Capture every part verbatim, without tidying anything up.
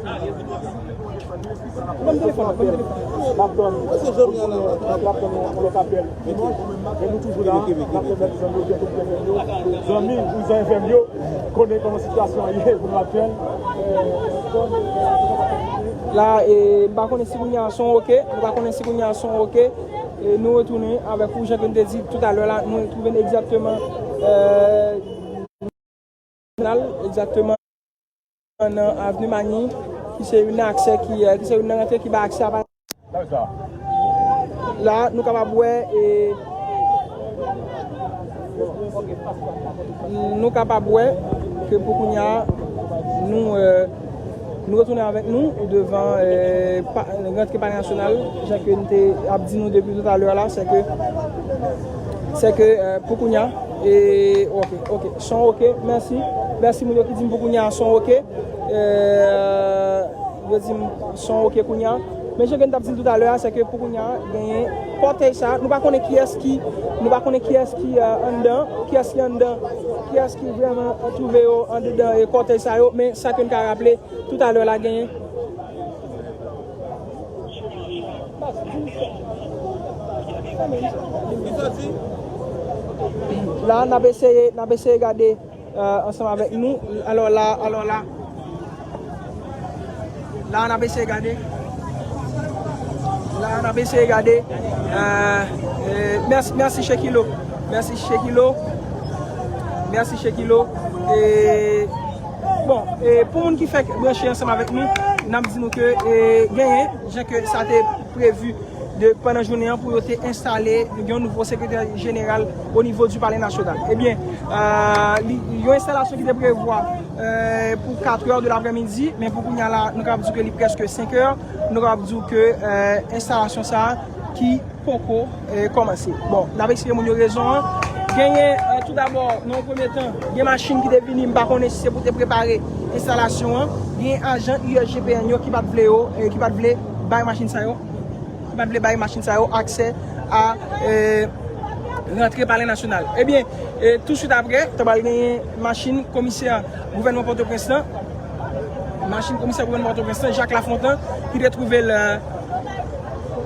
Ban m telefòn, ban m telefòn. N ap tann, n ap tann yon lòt apèl dimanch, men nou toujou la, n ap pèmèt zanmi yo, zanmi, kouzan, frè m yo, konnen kòman sitiyasyon an ye pou nou aktyèl. La, e, m pa konnen si kounye a son oke, m pa konnen si kounye a son oke. E nou retounen avèk ou, jan ke m te di toutalè la, nou retwouve n egzakteman, e, egzakteman nan Avni Mani, ki se youn nan aksè ki, e, ki se youn nan rantre ki bay aksè a. La, nou kapab wè, e, nou kapab wè ke pou kounye a, nou, e, nou retounen avèk nou devan, e, pa, rantre Palè Nasyonal, jan ke n te ap di nou depi toutalè la, se ke, se ke, e, pou kounye a, e, oke, oke, son oke, mèsi. Mèsi moun yo ki di m pou kounye a, son oke. E, yo di m son oke kounye a. Men jan ke n t ap di l toutalè a, se ke pou kounye a, genyen kòtèj sa, nou pa konnen kiyès ki, nou pa konnen kiyès ki, e, anndan, kiyès ki anndan, kiyès ki vrèman twouve yo andedan, e, kòtèj sa yo, men sa ke n ka raple, toutalè la genyen. La, n ap eseye, n ap eseye gade, e, ansanm avèk nou. Alò la, alò la. La, n ap eseye gade. La, n ap eseye gade. E, e, mèsi, mèsi Shekilo. Mèsi Shekilo. Mèsi Shekilo. E, bon, e, pou moun ki fèk branche ansanm avèk nou, n ap di nou ke, e, genyen, jan ke sa te previ de pandan jounen an pou yo te enstale yon nouvo sekretè jeneral o nivo di Palè Nasyonal. Ebyen, e, li, yon enstalasyon ki te prevwa, e, pou katrè de laprèmidi, men pou kounye a la, nou kapab di ke li prèske senkè, nou kapab di ke, e, enstalasyon sa a ki poko, e, kòmanse. Bon, n ap eksplike moun yo rezon an. Genyen, e, tou dabò, nan yon premye tan, gen machin ki te vini, m pa konnen si se pou te prepare enstalasyon an. Gen ajan U S G P N yo ki pa t vle yo, e, ki pa t vle bay machin sa yo. Ki pa t vle bay machin sa yo aksè a, e, rantre Palè Nasyonal. Ebyen, e, tousuit apre, ta pral genyen machin komisè gouvènman Pòtoprens lan, machin komisè gouvènman Pòtoprens lan, Jacques Lafontant, ki te twouve l, e,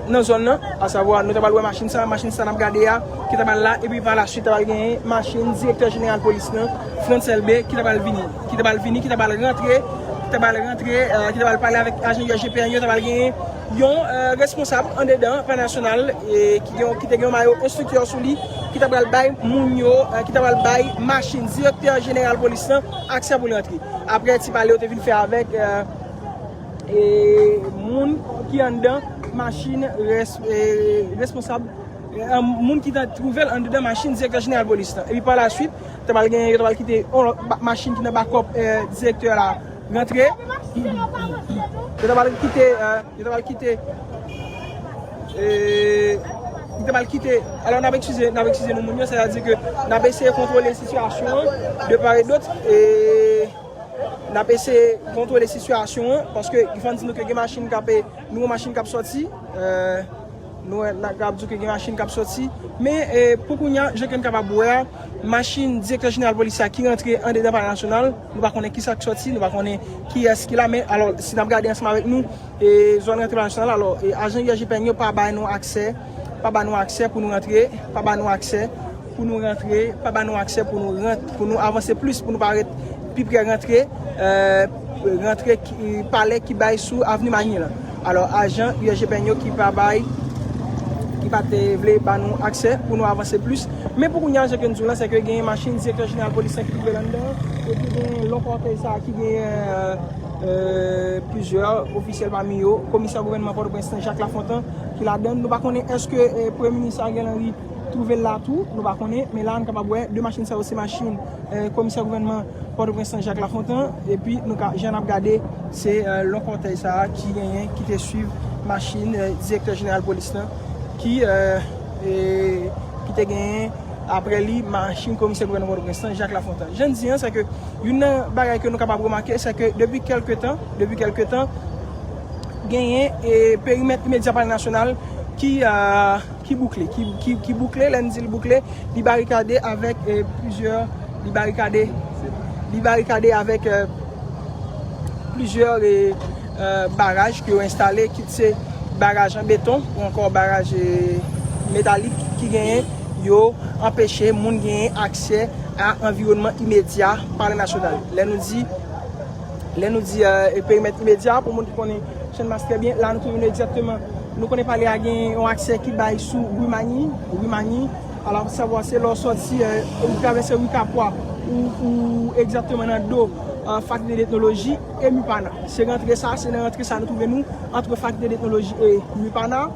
nan zòn nan, asavwa, nou ta pral wè machin sa, machin sa n ap gade a, ki ta pral la, epi pa la suit, ta pral genyen machin direktè jeneral polis lan, Frantz Elbé, ki ta pral vini, ki ta pral vini, ki ta pral rantre, ki ta pral rantre, e, ki ta pral pale avèk ajan U S G P N yo, ta pral genyen yon, e, responsab andedan Palè Nasyonal, e, ki gen, ki te gen yon mayo enstriktè sou li, ki ta pral bay moun yo, e, ki ta pral bay machin direktè jeneral polis lan aksè pou l rantre. Apre ti pale yo te vin fè avèk, e, e, moun ki anndan machin res-, e, responsab, e, moun ki ta twouve l anndan machin direktè jeneral polis lan. Epi pa la suit, ta pral gen, yo ta pral kite yon lòt ba-, machin ki nan bakòp, e, direktè la rantre. Yo ta pral kite, e, yo ta pral kite, e, yo ta pral kite. Alò, n ap eskize, n ap eskize nou moun yo, sètadi ke n ap eseye kontwole sitiyasyon an de part et d'autre, e n ap eseye kontwole sitiyasyon an, paske fò n di nou ke gen machin k ap, e, nouvo machin k ap sòti, e, nou wè, n ap di ke gen machin k ap sòti, men, e, pou kounye a, jan ke n kapab wè a, machin direktè jeneral polis la ki rantre andedan Palè Nasyonal, nou pa konnen kisa k sòti, nou pa konnen kiyès ki la, men alò, si n ap gade ansanm avèk nou, e, zòn rantre Palè Nasyonal, alò, e, ajan U S G P N yo pa bay nou aksè, pa ba nou aksè pou nou rantre, pa ba nou aksè pou nou rantre, pa ba nou aksè pou nou rant-, pou nou avanse plis, pou nou parèt pi pre rantre, e, rantre ki, palè ki bay sou Avni Mani lan. Alò, ajan U S G P N yo ki pa bay, ki pa te vle ba nou aksè pou nou avanse plis. Men pou kounye a, jan ke n di w la, se ke genyen machin direktè jeneral polis la ki twouve l anndan, epi genyen long kòtèj sa a ki genyen, e, e, plizyè ofisyèl pami yo, komisè gouvènman Pòtoprens lan, Jacques Lafontant, ki ladan l. Nou pa konnen èske, e, Premye Minis Ariel Henry twouve l la tou, nou pa konnen, men la n kapab wè de machin sa yo se machin, e, komisè gouvènman Pòtoprens lan Jacques Lafontant, epi nou ka, jan n ap gade, se, e, long kòtèj sa a ki genyen, ki te swiv machin, e, direktè jeneral polis lan, ki, e, e, ki te genyen apre li machin komisè gouvènman Pòtoprens lan Jacques Lafontant. Jan n di an, se ke youn nan bagay ke nou kapab remake, se ke depi kèlke tan, depi kèlke tan, genyen, e, perimèt imedya Palè Nasyonal ki, e, ki boukle, ki, ki, ki boukle, lè n di l boukle, li barikade avèk, e, plizyè, li barikade, li barikade avèk, e, plizyè, e, baraj ke yo enstale, kit se baraj an beton ou ankò baraj, eh, metalik ki genyen, yo anpeche moun genyen aksè a anviwònman imedya Palè Nasyonal. Lè nou di, lè nou di, eh, perimèt imedya, pou moun ki konnen Channmas trè byen, la nou twouve nou egzakteman. Nou konnen palè a gen yon aksè ki bay sou Ri Manyi, Ri Manyi. Alò, sa vwa se lè w sòti, eh, ou travèse Ri Kapwa, ou, ou egzakteman nan do, eh, Fakilte d'Etnoloji e MIPANA. Se rantre sa, se nan rantre sa nou twouve nou, ant Fakilte d'Etnoloji e MIPANA.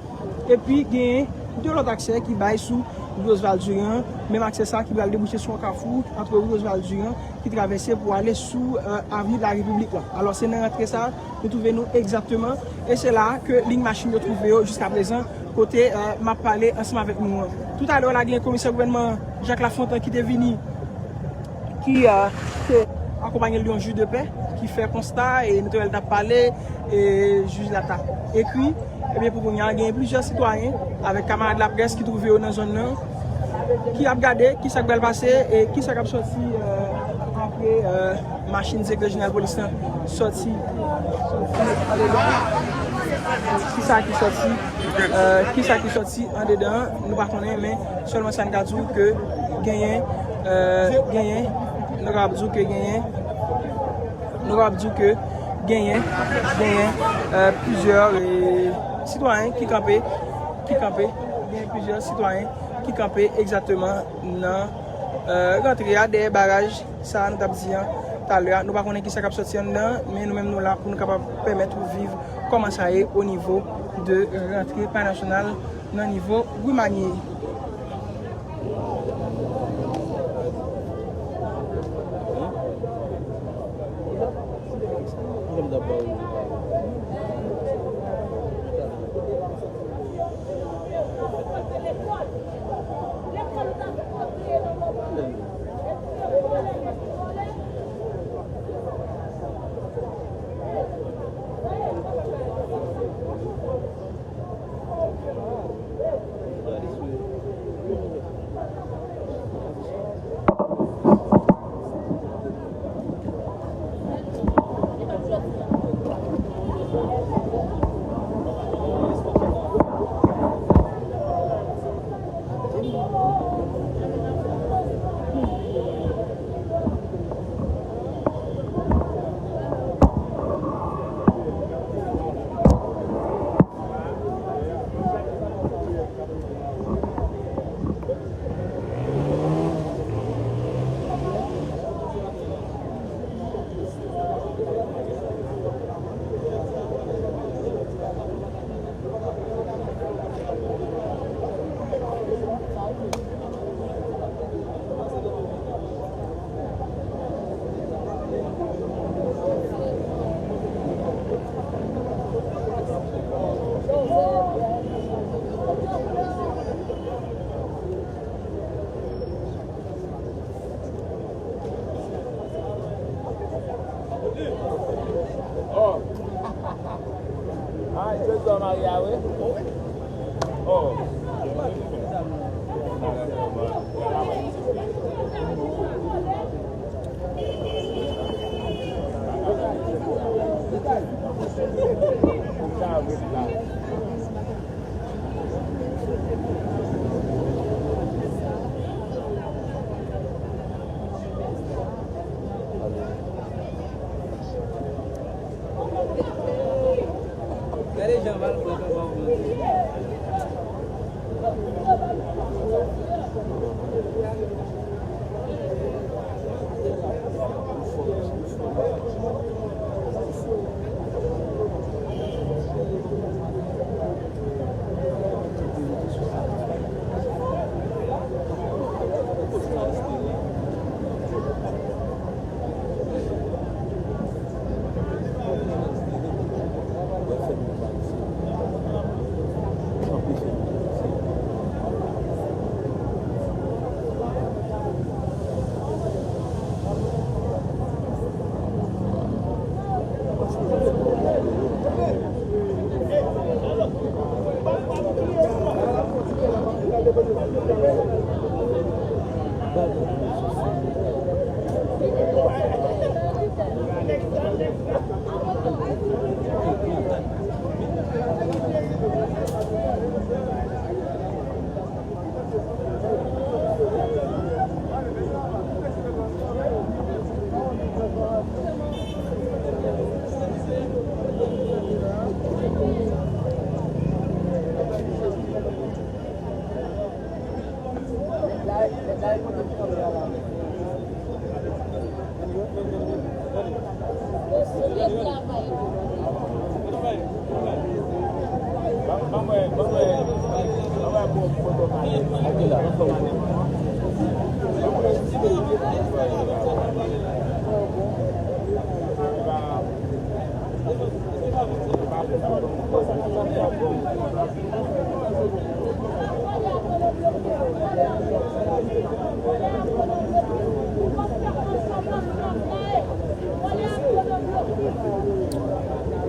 Epi gen de lòt aksè ki bay sou Ri Osval Diran, menm aksè sa ki pral debouche sou yon kafou ant Ri Osval Diran ki travèse pou ale sou, eh, Avni de la Repiblik la. Alò, se nan rantre sa nou twouve nou egzakteman, e se la ke liy machin yo twouve yo jiska prezan, kote, eh, m ap pale ansanm avèk nou an. Toutalè la, gen komisè gouvènman Jacques Lafontant ki te vini, ki, eh, te akonpanye l yon jij de pè, ki fè konsta, e nou te wè l t ap pale, e jij la t ap ekri. Ebyen, pou kounye a, gen plizyè sitwayen avèk kamarad laprès ki twouve yo nan zòn nan, ki ap gade kisa k pral pase e kisa k ap sòti, eh, apre, eh, machin direktè jeneral polis lan sòti. Kisa ki sòti, eh, kisa ki sòti andedan an, nou pa konnen, men sèlman sa n ka di w ke genyen, eh, genyen, nou kapab di w ke genyen, nou kapab di w ke genyen, genyen, eh, plizyè, eh, sitwayen ki kanpe, ki kanpe, genyen plizyè sitwayen ki kanpe egzakteman nan, eh, rantre a dèyè baraj sa a nou t ap di an talè a. Nou pa konnen kisa k ap sòti anndan, men nou menm nou la pou nou kapab pèmèt ou viv kòman sa ye o nivo de rantre Palè Nasyonal nan nivo Ri Manyi.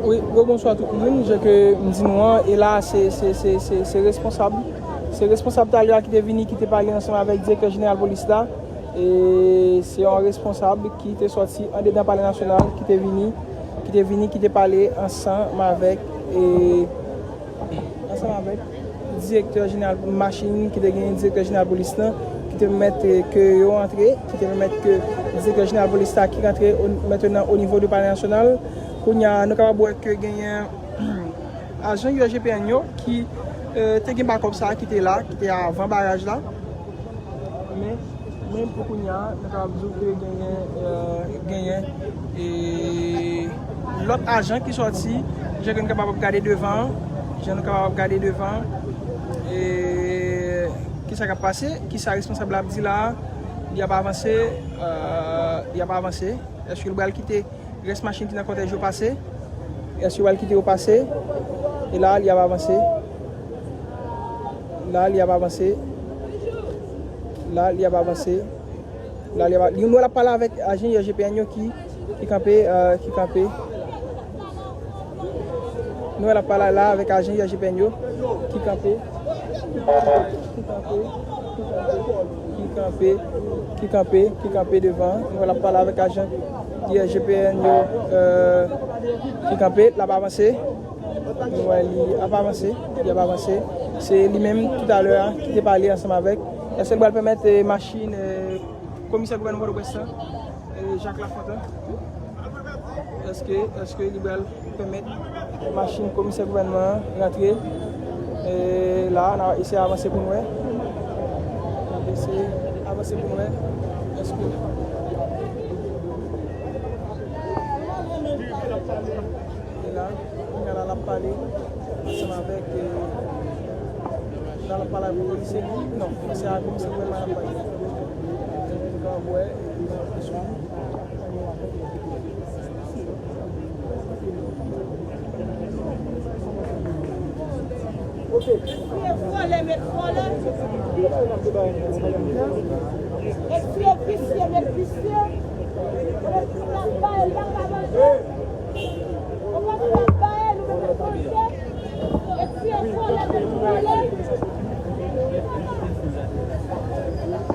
Wi, rebonswa tout moun. Jan ke m di nou an, e la, se, se, se, se, se responsab. Se responsab talè a ki te vini, ki te pale ansanm avèk direktè jeneral polis la. E se yon responsab ki te sòti andedan Palè Nasyonal, ki te vini, ki te vini, ki te pale ansanm avèk, e, ansanm avèk direktè jeneral machin, ki te gen direktè jeneral polis lan, ki te pèmèt, e, ke yo antre, ki te pèmèt ke direktè jeneral polis la ki rantre o, mentnan o nivo de Palè Nasyonal. Kounye a, nou kapab wè ke genyen ajan U S G P N yo ki, e, te gen bakòp sa a ki te la, ki te avan baraj la. Men, men pou kounye a, nou kapab di w ke genyen, e, genyen, e, lòt ajan ki sòti, jan ke nou kapab ap gade devan, jan nou kapab ap gade devan, e, kisa k ap pase, kisa responsab la ap di la a, li ap avanse, e, li ap avanse, èske l pral kite rès machin ki nan kòtèj yo pase? Èske yo pral kite yo pase? E la, li ap avanse. La, li ap avanse. La, li ap avanse. La, li ap, li, nou wè l ap pale avèk ajan U S G P N yo ki, ki kanpe, e, ki kanpe. Nou wè l ap pale la avèk ajan U S G P N yo ki kanpe, ki kanpe, ki kanpe, ki kanpe, ki kanpe, ki kanpe, ki kanpe devan. Nou wè l ap pale avèk ajan U S G P N yo, e, ki kanpe, l ap avanse. Nou wè li ap avanse, li ap avanse. Se li menm toutalè a ki te pale ansanm avèk. Èske l pral pèmèt, e, machin, e, komisè gouvènman Pòtoprens lan, e, Jacques Lafontant? Èske, èske li pral pèmèt machin komisè gouvènman an rantre? E la, n a eseye avanse pou n wè. N ap eseye avanse pou n wè. Èske e la, kounye a la, l ap pale ansanm avèk, e, la, l ap pale avèk polisye. Non, se a komisè gouvènman l ap pale. Ka wè, Vòlè met vòlè. Epi yo visye met visye. Epi yo bay el la pa manje. Ou pa ka bay el, ou pa ka manje. Epi yo vòlè met vòlè.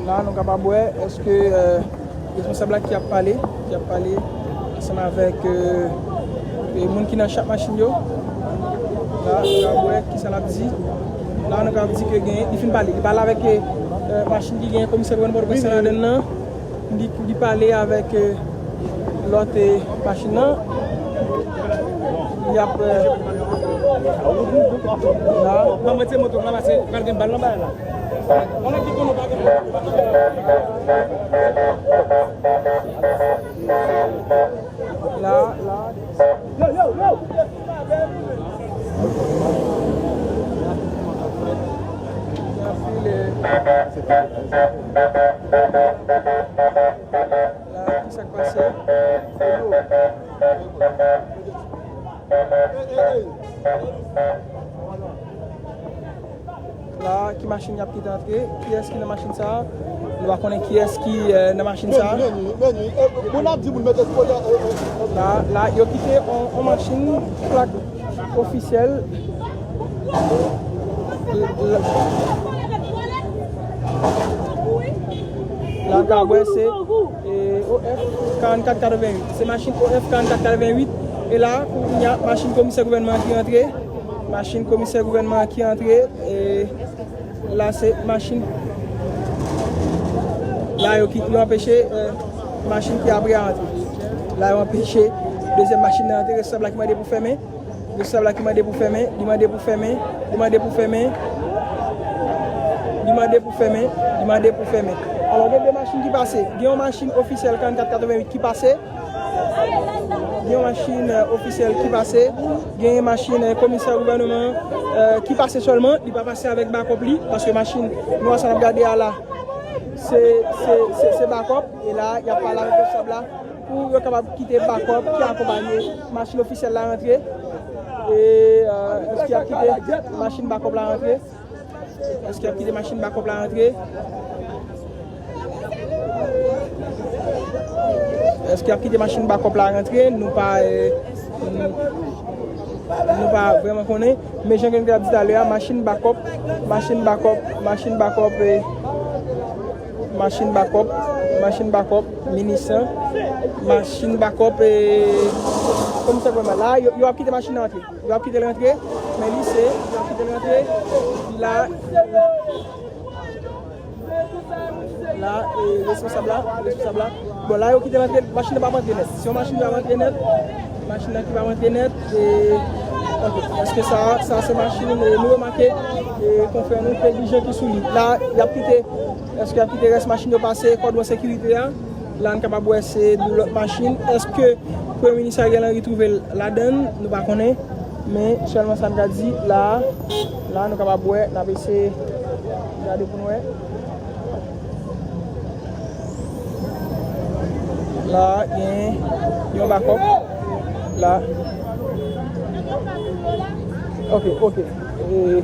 La, nou kapab wè, èske, e, responsab la ki ap pale, ki ap pale ansanm avèk, e, e, moun ki nan chak machin yo. La, nou kapab wè kisa l ap di. La, nou kapab di ke gen, li fin pale. Li pale avèk, e, e, machin ki gen komisè gouvènman Pòtoprens ladan l nan. Li, li pale avèk, e, lòt, e, machin nan. Li ap, e, la. Ban mwen ti moto m la pase, pral gen bal nan bagay la. Konnen ki konnen pa gen bal nan bagay la. La, la. Yo, yo, yo. Li ap file. La, ki sa k pase? La, ki machin y ap kite antre? Kiyès ki nan machin sa a? Nou pa konnen kiyès ki, e, nan machin sa a. Menwi, menwi, menwi. E, moun ap di moun mete kolè, e, e, e. La, la, yo kite on, on machin plak ofisyèl. La, la, la, se, e, O F karannkat katrevenwit. Se machin O F karannkat katrevenwit. E la, kounye a, machin komisè gouvènman an ki rantre. Machin komisè gouvènman an ki rantre. E la, se machin. La, yo, ki, yo anpeche, eh, machin ki apre a rantre. La, yo anpeche dezyèm machin nan rantre. Responsab la ki mande pou fèmen. Responsab la ki mande pou fèmen, li mande pou fèmen, li mande pou fèmen, li mande pou fèmen, li mande pou fèmen. Alò, gen de machin ki pase. Gen yon machin ofisyèl karannkat katrevenwit ki pase. Gen yon machin, eh, ofisyèl ki pase. Gen yon machin, eh, komisè gouvènman, eh, ki pase sèlman. Li pa pase avèk bakòp li, paske machin nwa sa n ap gade a la, se, se, se, se bakòp. E la, y ap pale avèk responsab la. Pou yo kapab kite bakòp ki akonpanye machin ofisyèl la rantre. E, eh, èske y ap kite machin bakòp la rantre? Èske y ap kite machin bakòp la rantre? Èske y ap kite machin bakòp la rantre? Nou pa, eh, nou, nou pa vrèman konnen. Men jan ke nou te ap di talè a, machin bakòp, machin bakòp, machin bakòp, eh, machin bakòp, machin bakòp, minis lan, machin bakòp, eh, komisè gouvènman. La, yo, yo ap kite machin nan rantre. Yo ap kite l rantre, men li se, yo ap kite l rantre. La, la, eh, responsab la, responsab la. Bon, la, yo kite l rantre, machin nan p ap rantre nèt. Se yon machin ki p ap rantre nèt, machin nan ki p ap rantre nèt, eh, ok. Èske sa, sa se machin, eh, nou remake, eh, konfrè nou, Pedijan ki sou li. La, y ap kite, èske y ap kite rès machin yo pase kòdwon sekirite a? La, n kapab wè se de lòt machin. Èske Premye Minis Ariel Henry twouve l ladan l? Nou pa konnen. Men sèlman sa n ka di la, la nou kapab wè, n ap eseye gade pou n wè. La, gen yon bakòp. La. Ok, ok. E,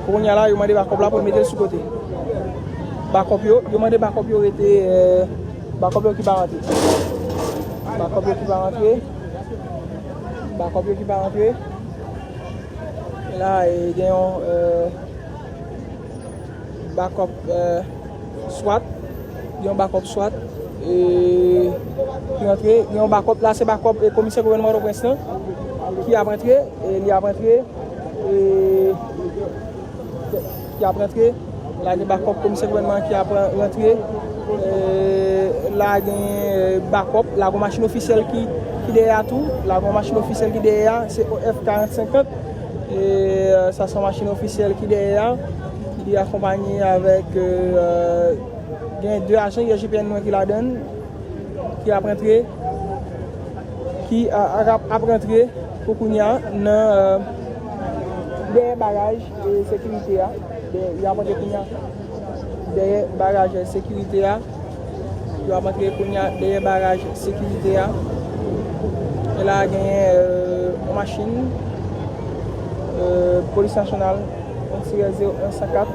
kounye a la, yo mande bakòp la pou l mete l sou kote. Bakòp yo, yo mande bakòp yo rete, eh, bakòp yo ki pa rantre. Bakòp yo ki pa rantre. Bakòp yo ki pa rantre. La, e, gen yon, eh, bakòp, eh, swat. Gen yon bakòp swat, eh, ki rantre. Gen yon bakòp, la se bakòp, eh, komisè gouvènman Pòtoprens lan ki ap rantre, eh, li ap rantre, eh, ki ap rantre. La gen bakòp komisè gouvènman ki ap rantre. Eh, la gen, eh, bakòp, la gen machin ofisyèl ki, ki dèyè a tou. La gen machin ofisyèl ki dèyè a, se O F karant senkant. E, eh, sa se yon machin ofisyèl ki dèyè a. Li akonpanye avèk, eh, gen de ajan I G P N nou ki ladan l, ki ap rantre, ki a, a, ap, ap rantre pou kounye a nan, eh, dèyè baraj, eh, sekirite a. Dèyè, y ap rantre kounye a dèyè baraj sekirite a. Yo ap antre kounye a dèyè baraj sekirite a. E la genyen, eh, yon machin, eh, polis nasyonal, yon tirè zewo en san kat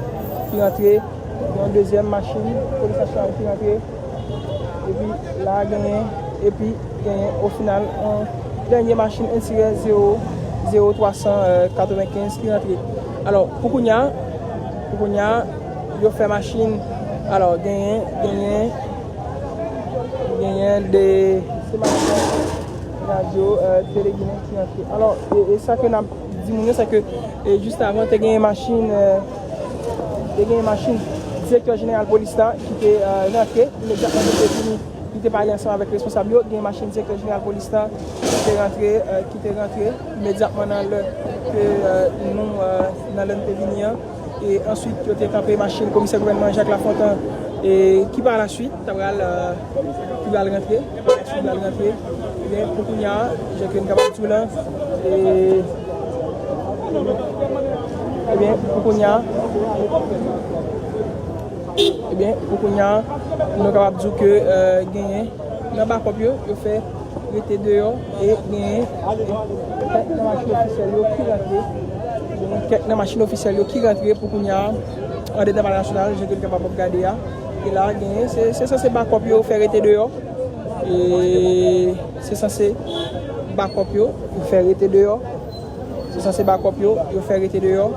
ki rantre, yon dezyèm machin polis nasyonal ki rantre. Epi la genyen, epi genyen o final yon dènye machin, yon tirè zewo zewo twa san katrevenkenz ki rantre. Alò, pou kounye a, pou kounye a, yo fè machin. Alò, genyen, genyen, genyen de, se machin radyo, eh, Tele Ginen ki rantre. Alò, e, e sa ke n ap di moun yo, se ke, e, jis avan, te genyen machin, eh, te genyen machin direktè jeneral polis la ki te, eh, rantre imedyatman ke te fini, ki te pale ansanm avèk responsab yo. Gen machin direktè jeneral polis la ki te rantre, eh, ki te rantre imedyatman nan lè ke, eh, nou, eh, nan lè n te vini an. E answit, yo te kanpe machin komisè gouvènman Jacques Lafontant, e ki pa la swit, ta pral, eh, ki pral rantre, ki pral rantre. Ebyen, pou kounye a, jan ke n kapab di w la, e, ebyen, pou kounye a, ebyen, pou kounye a, nou kapab di w ke, eh, genyen nan bakòp yo, yo fè rete deyò e genyen kèk nan machin ofisyèl yo ki rantre. Genyen kèk nan machin ofisyèl yo ki rantre pou kounye a andedan Palè Nasyonal, jan ke n kapab ap gade a. E la, genyen, se, se sanse bakòp yo fè rete deyò. E se sanse bakòp yo fè rete deyò. Se sanse bakòp yo, yo fè rete deyò.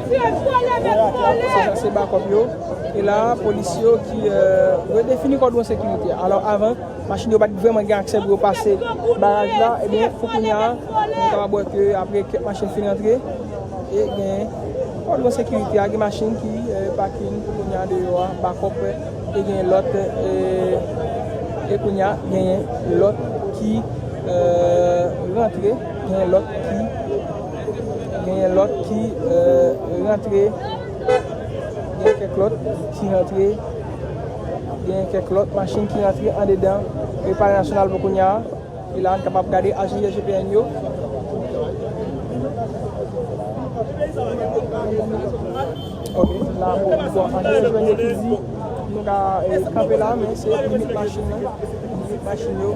Se sa, se bakòp yo. E la, polis yo ki, euh, redefini kòdwon sekirite. Alò, avan, machin yo pa t vrèman gen aksè pou yo pase baraj la. Ebyen, pou kounye a, nou kapab wè ke apre kèk machin fin rantre, e gen kòdwon sekirite a, gen machin ki, euh, pakin pou kounye a deyò a, bakòp, e gen lòt, euh, e kounye a, genyen lòt ki, euh, rantre, genyen lòt ki, genyen lòt ki, euh, rantre, gen kèk lòt ki rantre, gen kèk lòt machin ki rantre andedan, e Palè Nasyonal pou kounye a. E la, n kapab gade ajan I G P N yo. Ok, la, bon, bon, ajan I G P N yo ki di nou ka, eh, kanpe la, men se limit machin nan, limit machin yo.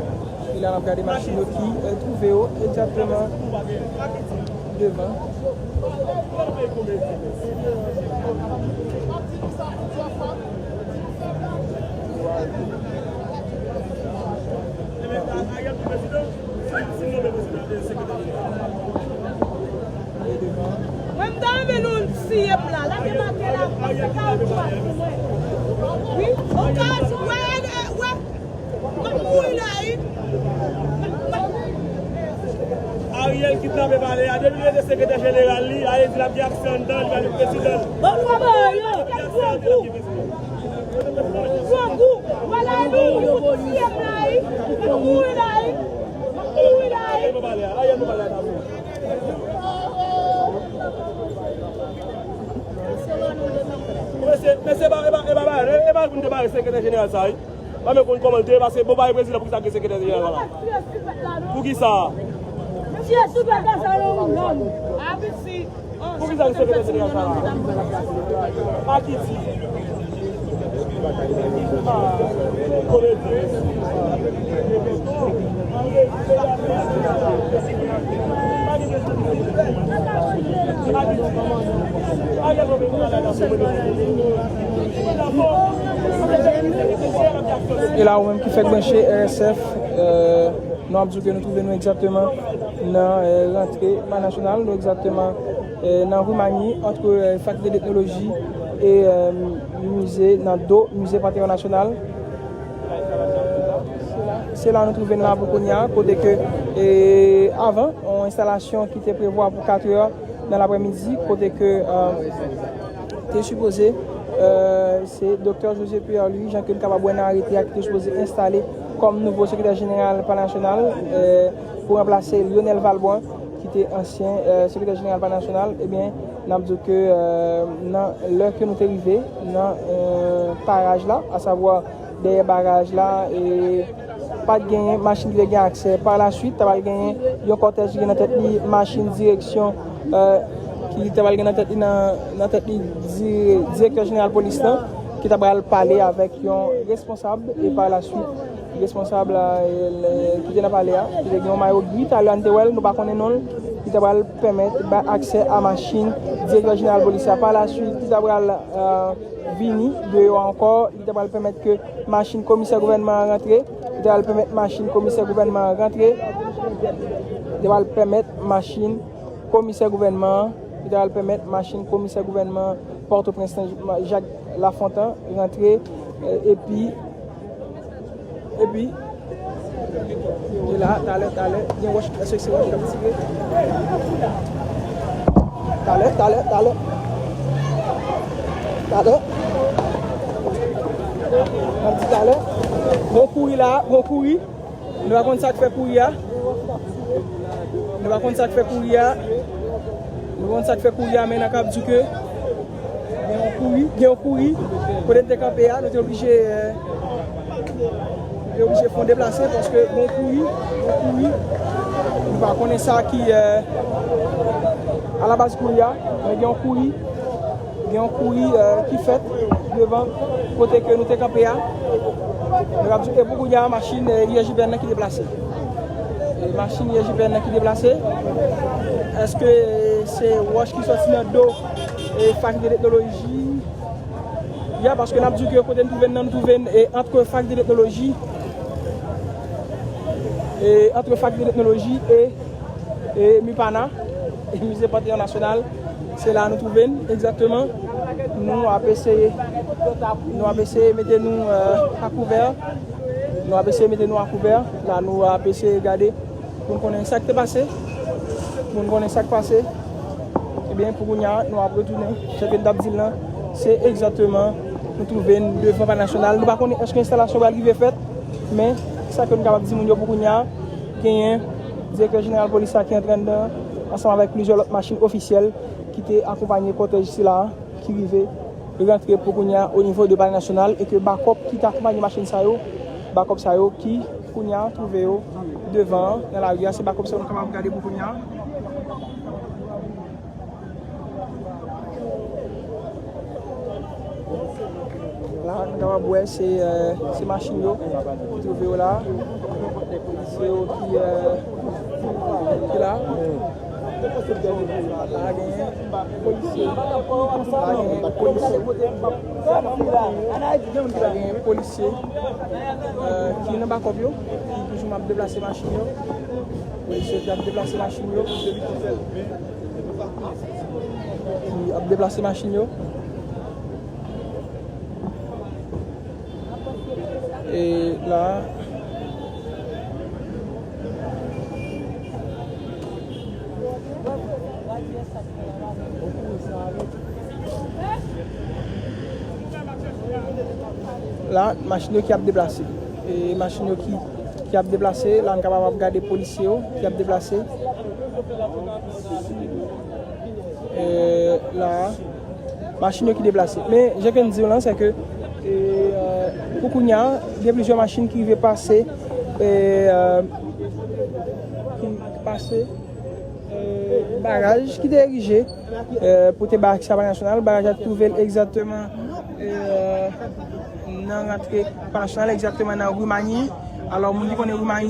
E la, n ap gade machin yo ki, eh, twouve yo egzakteman devan. Mwen, m ta anvi nou siye m la. Lage m atè la, pase kawoutchou a sou mwen. Wi, okazyon, wè, wè, wè. M ap mouri la, wi. Ariel kidnape palè a. Depi li rete sekretè jeneral li, Ariel di l ap gen aksè anndan, li pral vin prezidan. Bon, bon, bon, yo. Li ap gen aksè anndan, li ap gen prezidan. Grangou, wè la, wi, yo pou tiye m la, wi. M ap mouri la, wi. M ap mouri la, wi. Ariel nan palè a, Ariel nan palè a, ta vle. Mesye, mesye, e pa, e pa, e pa, e pa, e pa pou n te bare sekretè jeneral sa, wi. Pa menm konn kòman l te ye, paske bon, pa gen prezidan, poukisa gen sekretè jeneral la? Poukisa? Poukisa gen sekretè jeneral sa la? Akiti. E la, ou menm ki fèk branche R S F, euh, nou ap di w ke nou twouve nou egzakteman nan, euh, rantre Palè Nasyonal, nou egzakteman, euh, nan Ri Manye, antre, euh, Fakilte d'Etnoloji e, euh, mize, nan do Mize Panteyòn Nasyonal. Se la nou twouve n la pou kounye a, kote ke, e, avan, yon enstalasyon ki te prevwa pou katrè nan laprèmidi, kote ke, euh, te sipoze, euh, se Doktè José Pierre Louis, jan ke n kapab wè nan arete a, ki te sipoze enstale kòm nouvo sekretè jeneral Palè Nasyonal, euh, pou ranplase Lyonel Valbrun, ki te ansyen, euh, sekretè jeneral Palè Nasyonal. Ebyen, n ap di w ke, euh, nan lè ke nou te rive nan, euh, paraj la, asavwa dèyè baraj la, e pa t genyen machin ki te gen aksè. Pa la swit, ta pral genyen yon kòtèj ki gen nan tèt li machin direksyon, euh, ki ta pral gen nan tèt li, nan, nan tèt li di-, direktè jeneral polis lan, ki ta pral pale avèk yon responsab, e pa la swit, responsab la, e, le, ki te nan palè a, ki te gen yon mayo gri, talè a n te wè l, nou pa konnen non l, ki ta pral pèmèt bay aksè a machin direktè jeneral polis la. Pa la swit, ki ta pral, euh, vini deyò ankò, li ta pral pèmèt ke machin komisè gouvènman an rantre, li ta pral pèmèt machin komisè gouvènman an rantre, li ta pral pèmèt machin komisè gouvènman an, li ta pral pèmèt machin komisè gouvènman Pòtoprens lan, Jacques Lafontant, rantre, eh, epi Epi, e la, talè, talè, gen wòch, èske se wòch k ap tire? Talè, talè, talè. Talè. N ap di talè. Gon kouri la, gon kouri. Nou pa konn sa k fè kouri a. Nou pa konn sa k fè kouri a. Nou pa konn sa k fè kouri a, men n a kab di ke Gen yon kouri, gen yon kouri. Kote n te kanpe a, nou te oblije, eh, nou te oblije fè yon deplase paske gen yon kouri, gen yon kouri. Nou pa konnen sa ki, eh, alabaz kouri a, men gen yon kouri, gen yon kouri, eh, ki fèt devan kote ke nou te kanpe a. Nou ap di, e pou kounye a, machin, eh, I G P N nan ki deplase. E machin I G P N nan ki deplase. Èske se wòch ki sòti nan do, e, Fakilte d'Etnoloji? Ya, paske n ap di ke kote n twouve n nan, n twouve n, e, ant Fakilte d'Etnoloji E, ant Fak de Teknoloji e, e Mupana, e Mize Panteyon Nasyonal, se la nou twouve n egzakteman. Nou ap eseye, nou ap eseye mete nou, eh, a kouvè. Nou ap eseye mete nou a kouvè. La, nou ap eseye gade pou n konnen sa k te pase. Pou n konnen sa k pase. Ebyen, pou kounye a, nou ap retounen. Jan ke n t ap di l lan, se egzakteman nou twouve n devan Palè Nasyonal. Nou pa konnen èske enstalasyon pral rive fèt, men sa ke n kapab di moun yo pou kounye a, genyen direktè jeneral polis la ki antre anndan, ansanm avèk plizyè lòt machin ofisyèl ki te akonpanye kòtèj sila a, ki rive rantre pou kounye a o nivo de Palè Nasyonal, e ke bakòp ki te akonpanye machin sa yo, bakòp sa yo ki kounye a twouve yo devan an, nan lari a, se bakòp sa yo nou kapab gade pou kounye a. La, nou kapab wè se, eh, se machin yo ki twouve yo la. Se yo ki, eh, ki la. La genyen polisye. La genyen polisye. La genyen polisye, eh, ki nan bakòp yo, ki toujou ap deplase machin yo. Polisye ki ap deplase machin yo. Ki ap deplase machin yo. E la, la, machin yo ki ap deplase. E machin yo ki, ki ap deplase. La, n kapab ap gade polisye yo ki ap deplase. Eh, la, machin yo ki deplase. Men, jan ke n di w lan, se ke, eh, eh, pou kounye a, gen plizyè machin ki rive pase, eh, eh, ki pase, eh, baraj ki te erije, eh, pou te bay aksè a Palè Nasyonal. Baraj la twouve l egzakteman, eh, nan rantre Palè Nasyonal, egzakteman nan ri Manyi. Alò, moun ki konnen ri Manyi,